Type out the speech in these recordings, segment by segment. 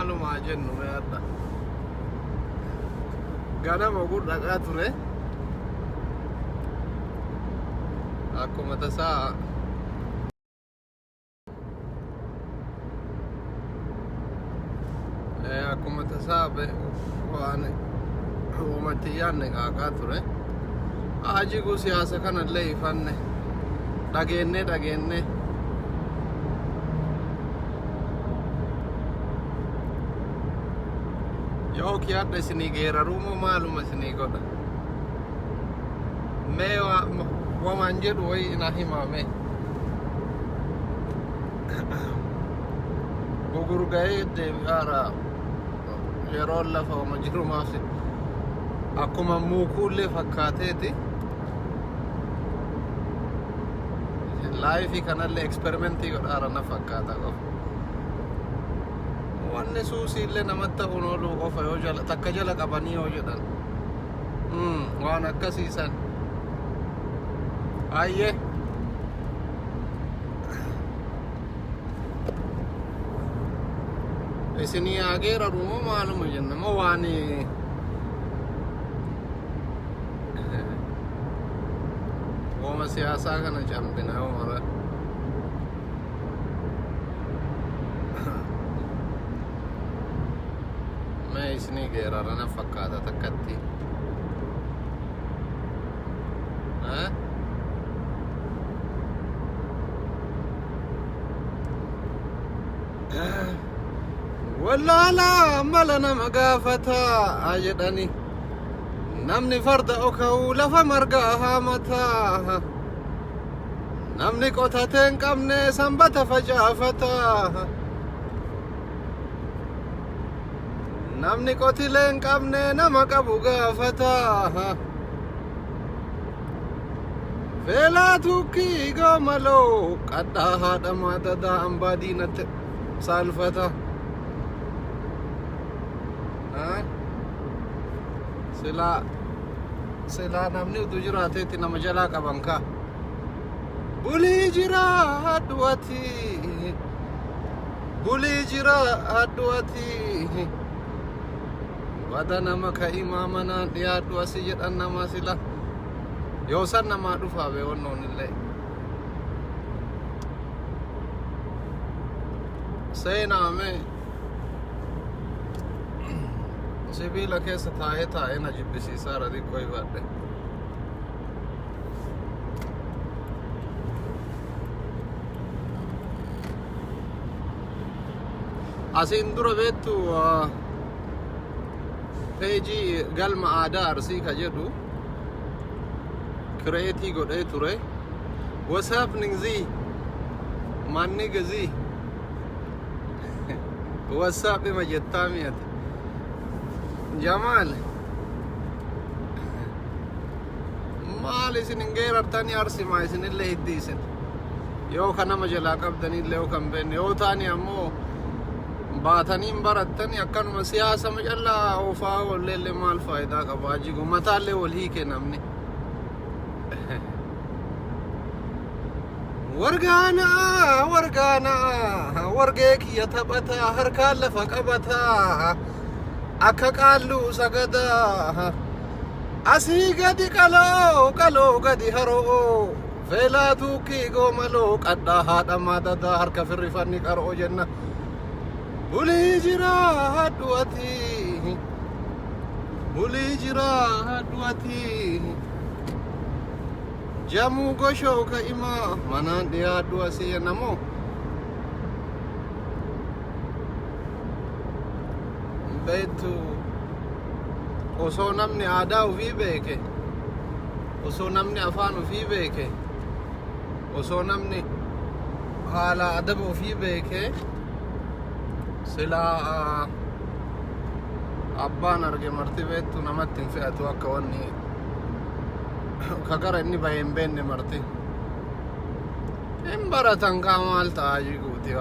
Maalumaa jennu mee hadha. Ganama ogun dhaqaa ture. Akkuma tasaa Akkuma tasaa waan uumatti yaadne qaaqaa ture. Ajiguu siyaasa kanallee ifanne dhageennee dhageennee. Yoo kiyaadha isinii geeraruu moo maaluma isinii godha? Mee wamaan jedhu wayii na himaa mee. Gugurga'ee deebi'aara yeroon lafa oma jirumaaf akkuma muukuullee fakkaateeti. Laayifii kanallee eksperimentii godhaara na fakkaata qofa. Wanni suusiillee namatti ta'uun ooluu qofa yoo jala takka jala qabanii yoo jedhan. Waan akkasiisan. Ayyee. Isinii haa geeraru moo maaluma jenna moo waan wooma siyaasaa kana cambina yoo mara. Mee isinii geerara na fakkaata takkatti. Eh? Wallaalaa mala nama gaafata jedhani. Namni farda oka'u lafa margaa haamata. Namni qotatee hin qabne sanbata facaafata. Namni qotilee hin qabne nama qabu gaafata. Feelaa tukkii goomaloo qadhaa haadha maadadaa ambaa diinatti saalfata. Silaa silaa namni utuu jiraateetti nama jalaa qaban kaa. Bulii jiraa du'ati. Bulii jiraadhu ati. Bada nama ka'imaa manaan dhiyaadhu asi jedhan nama sila. Yoo san namaa dhufaa bee wannoon illee. Seenaa mee sibiila keessa taa'ee taa'ee na jibbisiisaara xiqqoo ifadhe. Asiin dura beektu peejii galma aadaa Arsii ka jedhu kireetii godhee ture. What's happening Z? Manni gazii. What's up ima jettaa mi'ate. Jamaal. Maal isin hin geerartanii arsimaa isinillee hiddi isin. Yoo ka nama jalaa qabdanillee yoo kan beekne yoo taani ammoo baatanii hin barattani akkanuma siyaasa callaa oofaa oolleellee maal faayidaa qaba ajigu mataallee wal hiike namni. Wargaanaa wargaanaa wargee kiyya taphataa harkaan lafa qabataa akka qaalluu sagadaa asii gadi qaloo qaloo gadi haroo feelaa tuukkii goomaloo qadhaa haadha maadadaa harka firrifanni qaroo jenna bulii jiraa hadhu ati bulii jiraa hadhu ati jamuu goshoo ka'imaa manaan dhiyaadhu asii jenna moo beektu osoo namni aadaa ofii beeke osoo namni afaan ofii beeke osoo namni haala adaba ofii beeke silaa abbaan arge marti beektu namatti hin fe'atu akka wanni ka gara inni bahe hin beekne marti. Hin baratan kaa maal ta'a jiguuti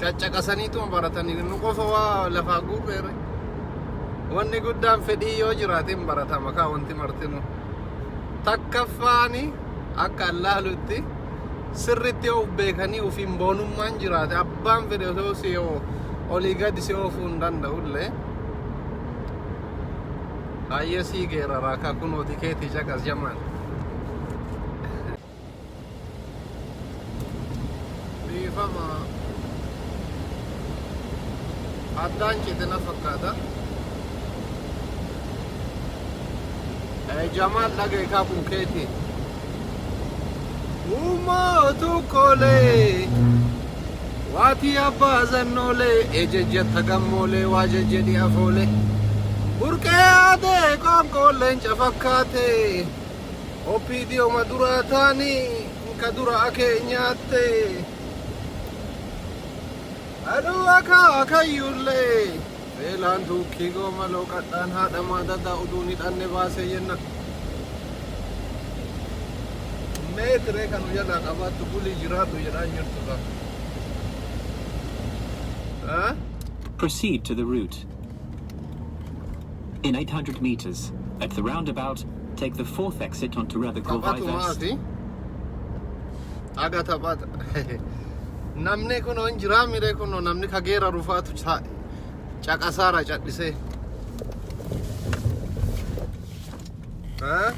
caccaqasaniituma baratanii nu qofa waa lafaa guurreere. Wanni guddaan fedhii yoo jiraate hin baratama kaa wanti martinu. Takkaffaani akka allaalutti sirritti yoo of beekanii ofiin boonummaan jiraate abbaan fedhe osoo si yoo Olii gadi si oofuu hin danda'ullee. Hayyee, sii geeraraa ka kunooti keetii caqas, Jamaal. Dhiifama. Addaan cite na fakkaata. Jamaal, dhaga'i kaa, kun keetii. Uummatu kolee waatii abbaa zannoolee ejejjetta gammoolee waa jejjedhi afoolee burqee aadee qoonqoo leenca fakkaate OPDO ma duraa taanii ka dura akee nyaatte aduu akaakayyuullee beelaan tuukkii goomaloo qadhaan haadha maadadaa uduun hidhanne baasee jenna. Meetiree kanu jalaa qabaattu bulii jiraadhu jedhaan jirtu ka. Proceed to the route. In 800 meters, at the roundabout, take the fourth exit onto Rathergorvai West. Taphatumaati. Aga taphata. Namni kun hin jiraa miree, kun namni kageera rufaatu caqasaara cadhisee. Ha?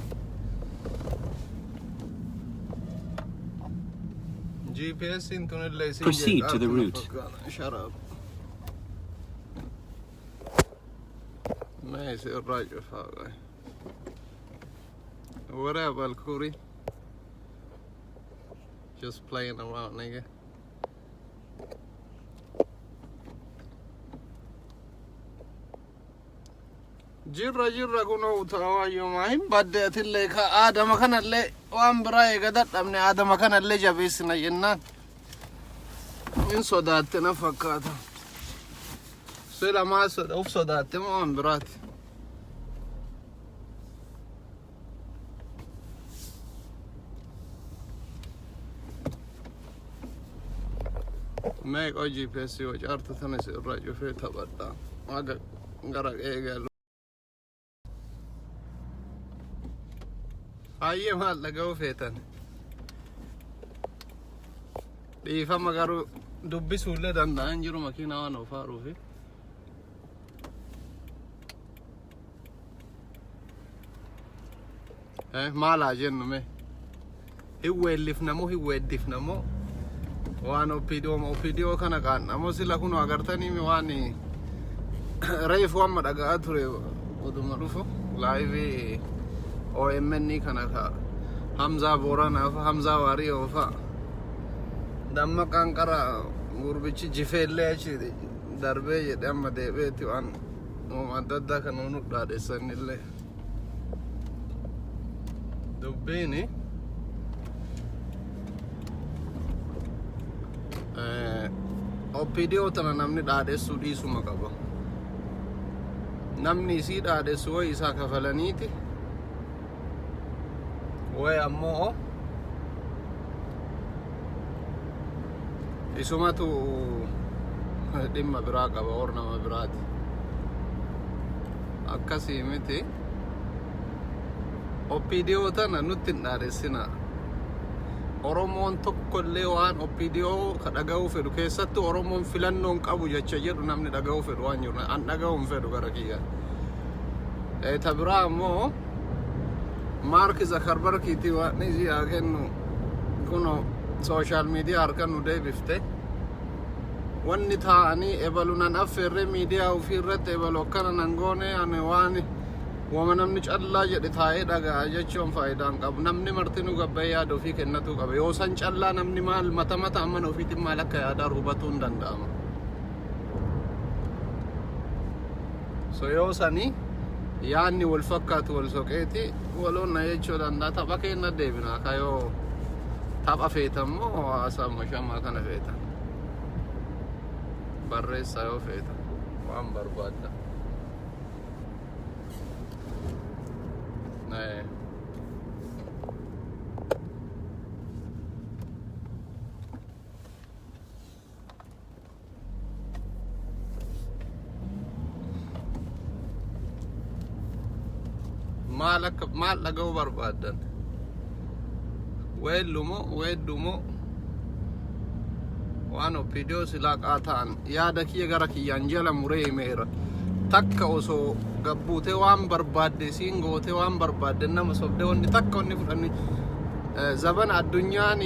GPS in tunillee isin Proceed to the route. Shut up. Mee isin irraa cufaa. What up, Alkuri? Just playing around, nigga. Jirra jirra, kunoo utawaayyumaa hin badde. Atillee ka aadama kanallee waan biraa eega dadhabne aadama kanallee jabeessina jennaan hin sodaatte na fakkaata. Sila maa uf sodaatte moo waan biraati? Mee qoo, GPS wacaartu tana si irraa cufee taphadha. Aga gara eegalu. Hayyee, maal dhaga'uu feetan? Dhiifama, garuu dubbisuullee danda'an jiru makiinaa waan oofaaruufi. Maal haa jennu mee? Hin weellifna moo hin weeddifna moo waan OPDO OPDO kana qaanna moo? Sila kun agartanii waan reefu amma dhaga'aa ture oduma dhufu live OMN kana ka Hamzaa Booranaa fa Hamzaa Waariyoo fa dammaqaan qara gurbichi jifeellee achi darbee jedhe, amma deebi'eeti waan uuma adda addaa kan nu dhaadhessanillee dubbiini. OPDO tana namni dhaadhessuu dhiisuma qaba. Namni isii dhaadhessu wayi isaa kafalaniiti. Wayi ammoo isumatu dhimma biraa qaba or nama biraati. Akkasii miti. OPDO tana nutti hin dhaadhessinaa. Oromoon tokkollee waan OPDO ka dhaga'uu fedhu, keessattuu Oromoon filannoon qabu jecha jedhu namni dhaga'uu fedhu waan jiru an dhaga'uu hin fedhu gara kiyya. Ta biraa ammoo Maark Zakarbarkiitii waan isii haa kennu, kuno social media harka nu deebifte. Wanni taa'anii ebalu nan affeerree miidiyaa ofii irratti ebalu akkana nan goone, ani waan wama namni callaa jedhe taa'ee dhaga'a jechuun faayidaa hin qabu. Namni martinuu gabbayee yaada ofii kennatuu qaba. Yoo san callaa namni maal mata mata amana ofiitiin maal akka yaadaa hubatuu hin danda'ama. So yoo sani yaadni wal fakkaatu wal soqeeti waloonna jechuu danda'a. Tapha keenya deebina akka yoo tapha feetan moo haasaa shamaa kana feetan. Barreessaa yoo feetan waan barbaadda. Nee. Maal akka maal dhaga'uu barbaaddan? Weellu moo weeddu moo Waan OPDO silaa qaataan yaada kiyya gara kiyyaan jala muree himeera. Takka osoo gabbuutee waan barbaadde isiin gootee, waan barbaadde nama sobdee, wanni takka wanni fudhanni zabana addunyaan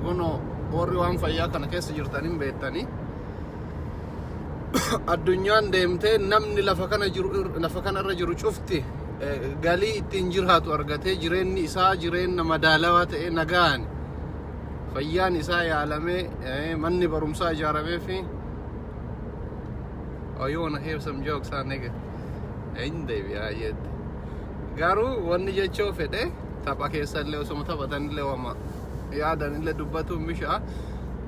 kuno warri waan fayyaa kana keessa jirtan hin beektanii. Addunyaan deemtee namni lafa kana jiru, lafa kana irra jiru cufti galii ittiin jiraatu argatee, jireenyi isaa jireenya madaalawaa ta'e, nagaan fayyaan isaa yaalamee, manni barumsaa ijaaramee fi. Oh, you wanna hear some jokes, huh, nigga? Hin deebi'aa jette. Garuu wanni jechuu fedhe, tapha keessallee osuma taphatanillee wama yaadanillee dubbatuun mishaa.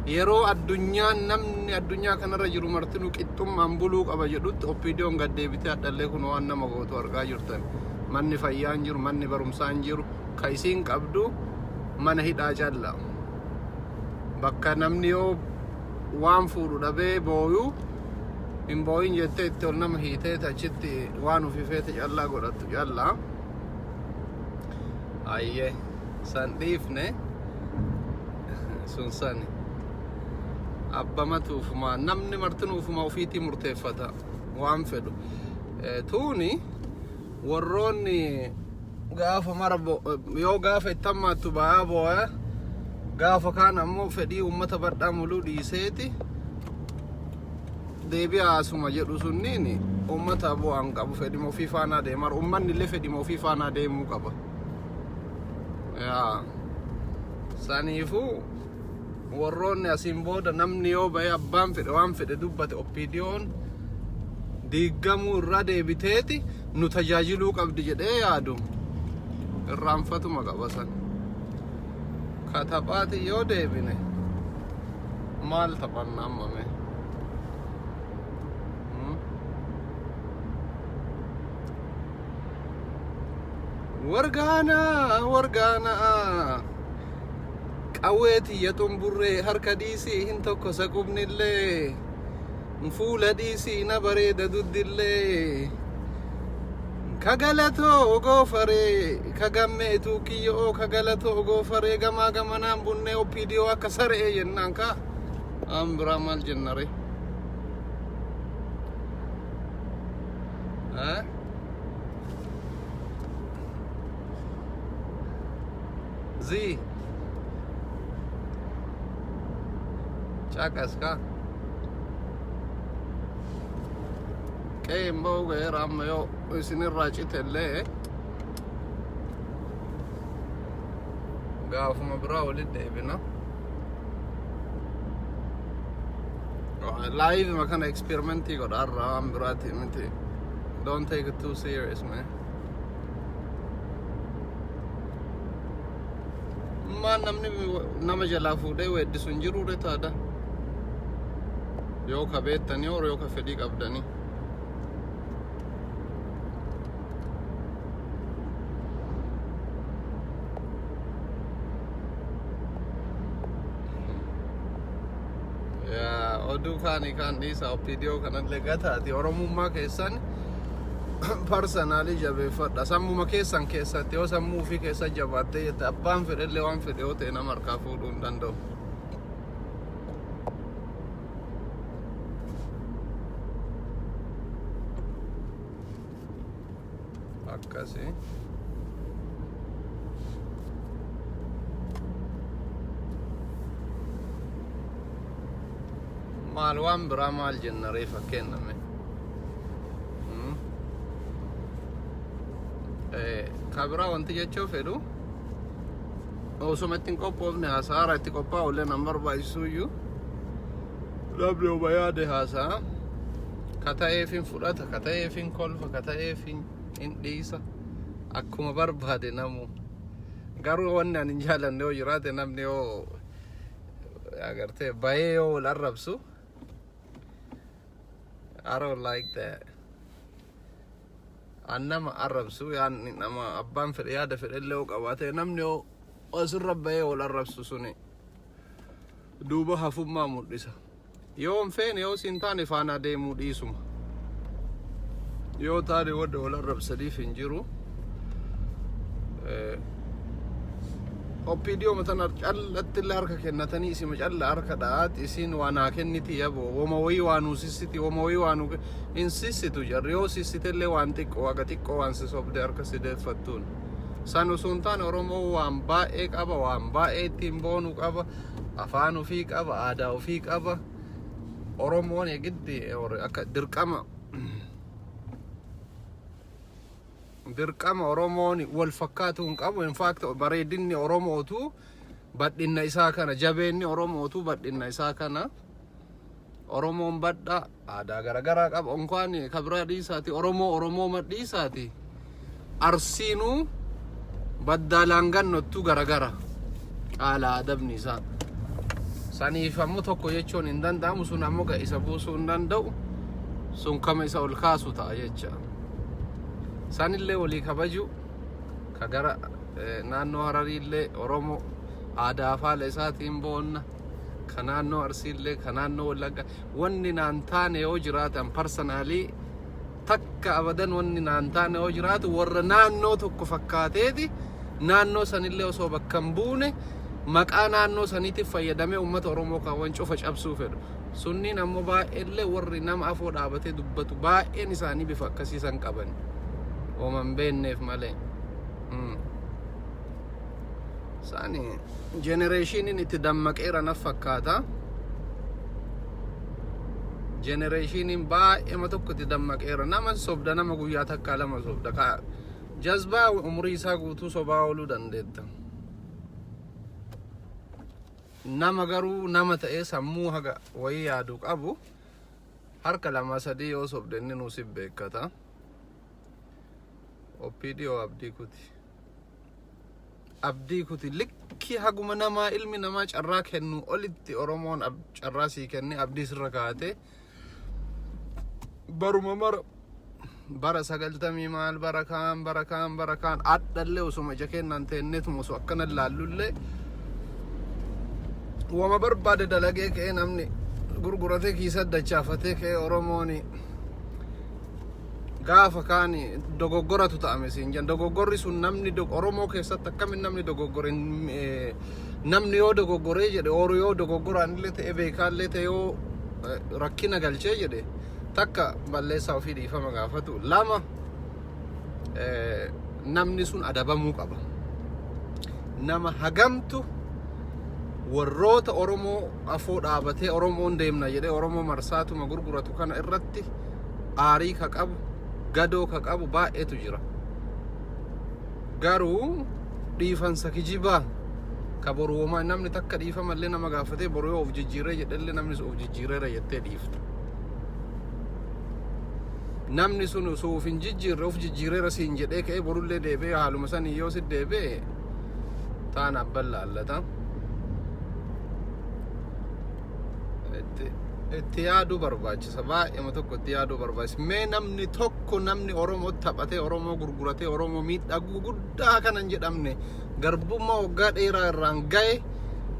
Yeroo addunyaan namni addunyaa kanarra jiru martinuu qixxummaan buluu qaba jedhutti, OPDOn gad deebitee hadhallee kun waan nama gootu argaa jirtan. Manni fayyaa hin jiru, manni barumsaa hin jiru, ka isiin qabdu mana hidhaa calla. Bakka namni yoo waan fuudhu dhabee booyuu, hin booyin jettee itti ol nama hiitee achitti waan ofii feete callaa godhattu callaa. Ayyee, san dhiifne, sun sani. Abbamatu ufumaa, namni martinuu ufumaa ofiitii murteeffata waan fedhu. Tuuni warroonni gaafa mara yoo gaafa itti hammaattu ba'aa boo'a, gaafa kaan ammoo fedhii uummata bal'aa muluu dhiiseeti deebi'aa asuma jedhu, sunniin uummata bu'aan qabu, fedhima ofii faanaa deema. Uummanni illee fedhima ofii faanaa deemuu qaba. Yaa saniifuu warroonni asiin booda namni yoo ba'ee abbaan fedhe waan fedhe dubbate, OPDOn diigamuu irra deebiteeti nu tajaajiluu qabdi jedhee yaadu irraanfatuma qaba san. Ka taphaati yoo deebine maal taphanna ammame? Hmm? Wargaanaa, wargaanaa, qawwee tiyya xumburree harka dhiisii hin tokko saqubnillee fuula dhiisii na bareeda duddillee, kagalatoo goofaree kagammeetuu kiyyoo, kagalatoo goofaree gamaa gamanaan bunnee OPDO akka saree jennaan, ka aan biraa maal jennare? Eh? Zii. Caqas ka. Qe'een ba'uu ga'eera amma, yoo isinirraa citellee gaafuma biraa walitti deebina. Live ma kana experimentii godha har'a, waan biraati miti. Don't take it too serious, man. Maal, namni nama jalaa fuudhee weeddisu hin jiru taada. Yoo ka beektanii yoo ka fedhii qabdanii. Yaa, oduu kaanii kaan dhiisa, OPDO kanallee gataati. Oromummaa keessan personally jabeeffadha. Sammuma keessan keessatti, yoo sammuu ofii keessa jabaattee jette, abbaan fedhellee waan fedhe yoo ta'e nama harkaa fuudhuu hin danda'u. Akkasi. Maal waan biraa maal jenna ree fakkeenyame? Ka biraa wanti jechuu fedhu, osuma ittiin qophoofne haasaara itti qophaa'u illee nan barbaachisuyyuu, namni oma yaade haasa'a. Ka ta'eef hin fudhata, ka ta'eef hin kolfa, ka ta'eef hin dhiisa, akkuma barbaade namu. Garuu wanni ani hin jaalanne yoo jiraate, namni yoo agartee bayee yoo wal arrabsu, I don't like that. An nama arrabsu yaanni nama abbaan fedhe yaada fedhe illee yoo qabaate, namni yoo asirra bahee wal arrabsu suni duuba hafummaa mul'isa. Yoo hin feene, yoo siin taane, faana deemuu dhiisuma. Yoo taane wanta wal arrabsaniif hin jiru. OPDO tana callatti illee harka kennatanii isima calla harka dha'aati, isiin waa naa kenniti, yaboo woma wayii waa nuu sissiti, woma wayii waa nuu hin sissitu. Jarri yoo sissite illee waan xiqqoo, haga xiqqoo waan si sobde harka si deeffattuun san osoo hin taane, Oromoo waan baay'ee qaba, waan baay'ee ittiin boonu qaba, afaan ofii qaba, aadaa ofii qaba. Oromoon giddi akka dirqama dirqama Oromoon wal fakkaatuu hin qabu. In fact, bareedinni Oromootu badhinna isaa kana, jabeenni Oromootu badhinna isaa kana. Oromoon badha, aadaa garagaraa qaba. Onkaan kabiraa dhiisaati, Oromoo Oromoo madhiisaati. Arsiinuu baddaa laangannottu garagara haala adabni isaa. Saniif ammoo tokko jechuun hin danda'amu. Sun ammoo isa buusuu hin danda'u. Sun kama isa ol kaasu ta'a jecha. Sanillee walii kabaju ka gara naannoo Harariillee Oromoo aadaa fi haala isaatiin boonna. Ka naannoo Arsiillee, ka naannoo Wallaggaa, wanni naan taane yoo jiraatan, personally takka abadan wanni naan taane yoo jiraatu, warra naannoo tokko fakkaateeti naannoo sanillee osoo bakka hin buune maqaa naannoo saniitiif fayyadamee uummata Oromoo kaawwan cufa cabsuu fedhu. Sunniin ammoo baay'eellee warri nama afoo dhaabatee dubbatu baay'een isaanii bifa akkasiisan qaban. Ooman beekneef malee. Isaani generationiin itti dammaqeera naf fakkaata. Generationiin baay'eema tokko itti dammaqeera. Nama sobda, nama guyyaa takkaa lama sobda. Jazbaa umurii isaa guutuu sobaa ooluu dandeetta. Nama garuu nama ta'ee sammuu haga wayii yaadu qabu harka lama sadii yoo sobde inni nuu si beekkata. OPDO abdii kuti. Abdii kuti likki haguma namaa ilmi namaa carraa kennu olitti Oromoon carraa sii kenne, abdii sirra kaa'ate, baruma mara bara 90 maal, bara kaan, bara kaan, bara kaan, adhallee osuma ija kennaan teennetuma osoo akkana laallullee wama barbaade dalagee ka'ee, namni gurguratee kiisa dachaafatee ka'ee, Oromoon gaafa kaan dogoggoratu ta'ame siin jedhan. Dogoggorri sun namni Oromoo keessatti akkamin namni dogoggore, namni yoo dogoggoree jedhe, ooru yoo dogoggoraan illee ta'e, beekaallee ta'e, yoo rakkina galchee jedhe, takka balleessaa ofii dhiifama gaafatu, lama namni sun adabamuu qaba. Nama hagamtu warroota Oromoo afoo dhaabatee Oromoon deemna jedhee Oromoo marsaatuma gurguratu kana irratti aarii ka qabu, gadoo ka qabu baay'eetu jira. Garuu dhiifansa kijibaa ka boru homaa namni takka dhiifamallee nama gaafatee, boru yoo of jijjiiree jedhellee namni sun of jijjiireera jettee dhiifta. Namni sun osoo of hin jijjiirre of jijjiireera siin jedhee ka'ee borullee deebi'ee haaluma sanii yoo si deebi'e taan abban laallata. Itti yaaduu barbaachisa, baay'eema tokko itti yaaduu barbaachisa. Mee namni tokko, namni Oromoo taphatee, Oromoo gurguratee, Oromoo miidhaa guddaa kanan jedhamne garbummaa waggaa dheeraa irraan ga'e,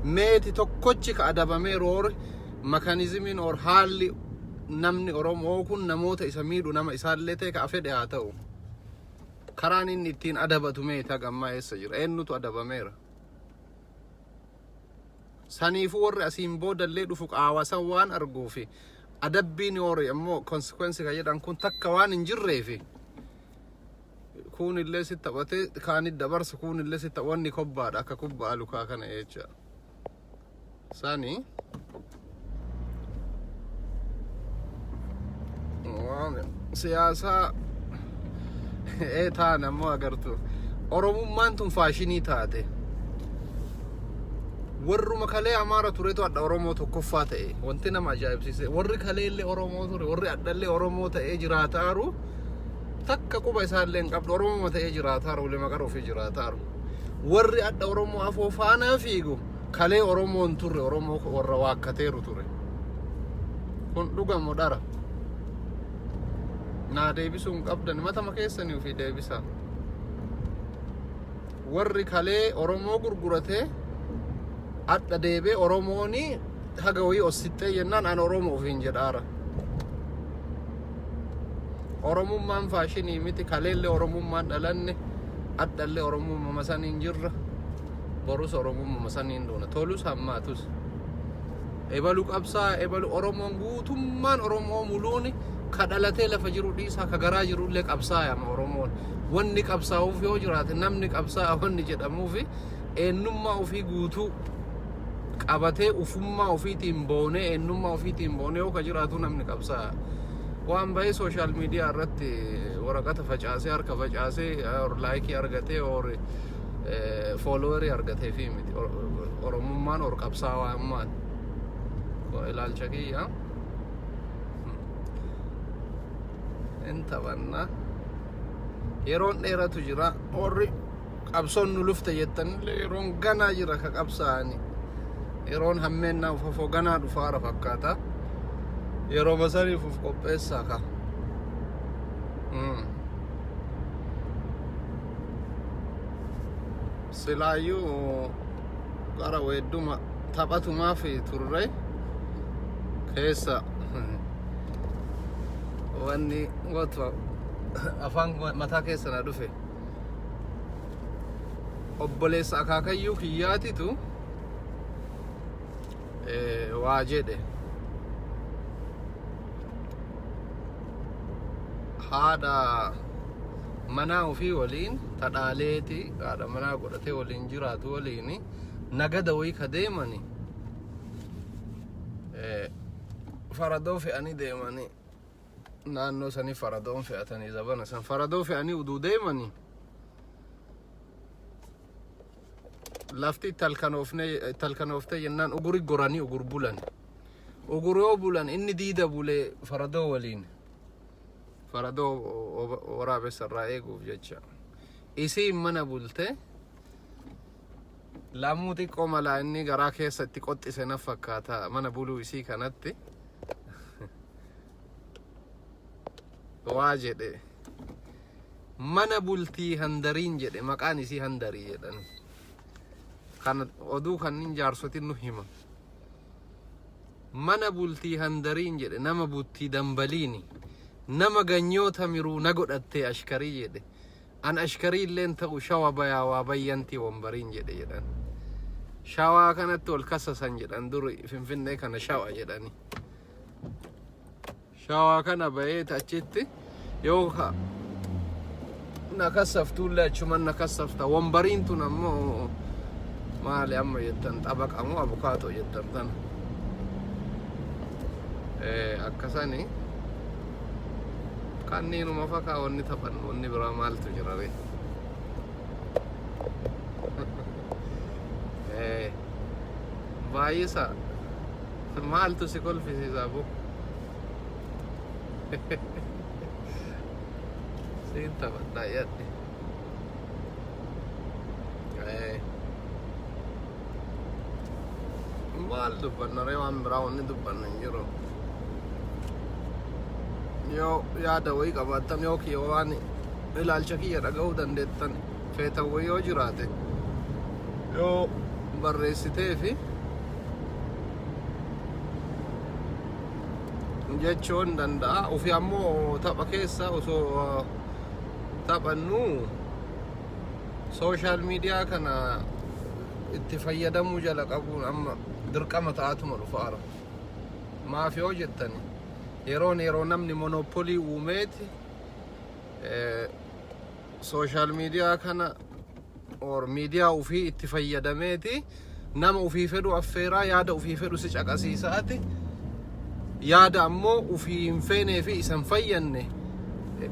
meeti tokkochi ka adabamee roore, mechanismiin or haalli namni Oromoo kun namoota isa miidhu, nama isaallee ta'e ka fedhe haa ta'u, karaan inni ittiin adabatu meeti haga ammaa eessa jira? Eenyutu adabameera? Saniifuu warri asiin boodallee dhufu qaawasan waan arguufi adabbiin hoori ammoo consequence kan jedhan kun takka waan hin jirreefi, kuun illee si taphatee kaanit dabarsa, kuun illee si wanni kobbaadha akka kubbaa lukaa kana jecha. Sani waan siyaasaa ee ta'an ammoo agartu, Oromummaan tun faashinii taate. Warruma kalee Amaara turetu adda Oromoo tokkoffaa ta'e. Wanti nama ajaa'ibsiise, warri kaleellee Oromoo ture, warri addallee Oromoo ta'ee jiraataaru, takka quba isaallee hin qabdu, Oromoo ta'ee jiraataaru, walii maqaa ofii jiraataaru. Warri adda Oromoo afoo faanaa fiigu kalee Oromoo hin turre, Oromoo warra waakkateeru ture. Kun dhugamoo dhara? Naa deebisuu hin qabdan, matama keessanii ofii deebisaa. Warri kalee Oromoo gurguratee adda deebee Oromooni haga wayii os sixxee jennaan an Oromoo ofiin jedhaara. Oromummaan faashinii miti. Kaleellee Oromummaan dhalanne, addallee Oromummaa saniin jirra. Borus Oromummaa saniin duuna. Tolus hammaatus. Ebalu qabsaa, ebalu Oromoon guutummaan Oromoo muluuni ka dhalatee lafa jiru dhiisaa ka garaa jirullee qabsaayama Oromoon. Wanni qabsaa'uuf yoo jiraate, namni qabsaa'a wanni jedhamuufi eenyummaa ofii guutuu qabatee, ufummaa ofiitiin boonee, eenyummaa ofiitiin boonee yoo ka jiraatu namni qabsaa'a. Waan bahee social media irratti waraqata facaasee, harka facaasee, or like argatee, or follower argatee fi miti Oromummaan or qabsaa'ummaan ilaalcha kiyya. In taphanna, yeroon dheeratu jira. Warri qabsoon nu lufte jettanillee, yeroon ganaa jira ka qabsaa'ani. Yeroon hammeennaa ufafoo ganaa dhufaara fakkaata. Yeroo masaniif uf qopheessaa ka. Silaayyuu gara weedduma taphatumaaf turre keessa wanni gootu afaan mataa keessa na dhufe. Obboleessa akaakayyuu kiyyaatitu waa jedhe. Haadha manaa ofii waliin tadhaaleeti, haadha manaa godhatee waliin jiraatu waliin nagada wayii ka deemani, faradoo fe'anii deemanii. Naannoo sanii faradoon fe'atanii, zabana san faradoo fe'anii uduu deemanii, lafti itti halkanooftee jennaan uguri goranii ugur bulan. Ugur yoo bulan, inni diida bulee faradoo waliin, faradoo waraabessa irraa eeguuf jecha. Isiin mana bulte. Lamuu xiqqoo malaa inni garaa keessa itti qoxxise na fakkaata mana buluu isii kanatti. Waa jedhe, mana bultii handariin jedhe. Maqaan isii Handarii jedhan. Kana oduu kannin jaarsotin nu hima. Mana bultii handariin jedhe, nama bultii dambaliini, nama ganyoota miruu na godhattee ashkarii jedhe. An ashkarii illeen ta'u shawa bayaa waa bayyantii wambariin jedhe jedhan. Shawaa kanatti ol kasasan jedhan. Duri Finfinnee kana shawa jedhani. Shawaa kana bahee achitti yoo ka na kassaftuullee achuman na kassafta. Wambariin tun ammoo maali amma jettan? Xabaqamoo abukaatoo jettan tana? Akkasani kanniinuma fakaa wanni taphannu, wanni biraa maaltu jira ree? Baay'isa maaltu si kolfisiisa bu? Siin taphadhaa yadde. Maal dubbanna ree? Waan biraa wanni dubbanna hin jiru. Yoo yaada wayii qabaattan yookiin yoo waan ilaalcha kiyya dhaga'uu dandeettan feetan wayii yoo jiraate, yoo barreessitee fi jechuun danda'a. Ofii ammoo tapha keessa osoo taphannu social media kana itti fayyadamuu jala qabuun amma dirqama ta'atuma dhufaara. Maaf yoo jettani, yeroon yeroo namni monopoly uumeeti social media kana or miidiyaa ofii itti fayyadameeti nama ofii fedhu affeeraa, yaada ofii fedhu si caqasiisaati, yaada ammoo ofii hin feenee fi isa hin fayyanne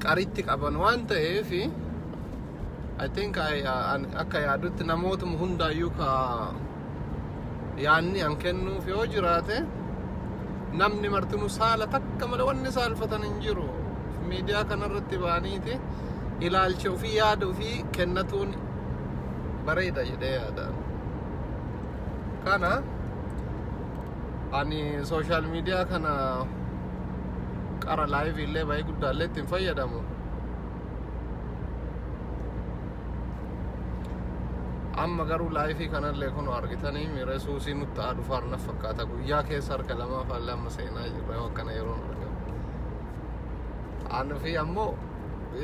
qaritti qaban waan ta'eef, I think akka yaadutti namootuma hundaayyuu ka yaanni an kennuuf yoo jiraate, namni martinuu saala takka malee wanni saalfatan hin jiru. Miidiyaa kanarratti ba'aniiti ilaalcha ofii, yaada ofii kennatuun bareeda jedhee yaadaan. Kana ani social media kana qara live illee baay'ee guddaallee ittiin fayyadamu. Amma garuu live kanallee kun argitanii miira suusii nutti ta'aa dhufaar na fakkaata. Guyyaa keessa harka lamaa faallee amma seenaa jirra yoo akkana yeroon argamu. Ani fi ammoo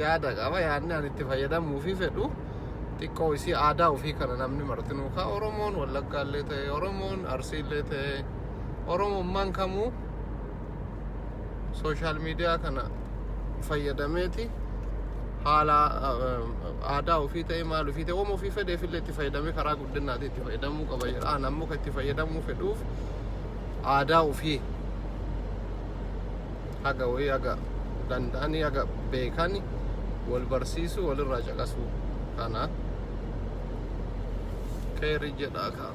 yaada qaba. Yaadni ani itti fayyadamuu fi fedhu Xiqqoo isii aadaa ofii kana namni martinuu ka Oromoon Wallaggaallee ta'e, Oromoon Arsiillee ta'e, Oromummaan kamuu social media kana fayyadameeti haala aadaa ofii ta'e, maal ofii ta'e, ooma ofii fedheefillee itti fayyadamee karaa guddinaati itti fayyadamuu qaba jedha. An ammoo kan itti fayyadamuu fedhuuf aadaa ofii haga wayii, haga danda'anii, haga beekani wal barsiisuu, walirraa caqasuu kana keeri jedha ka.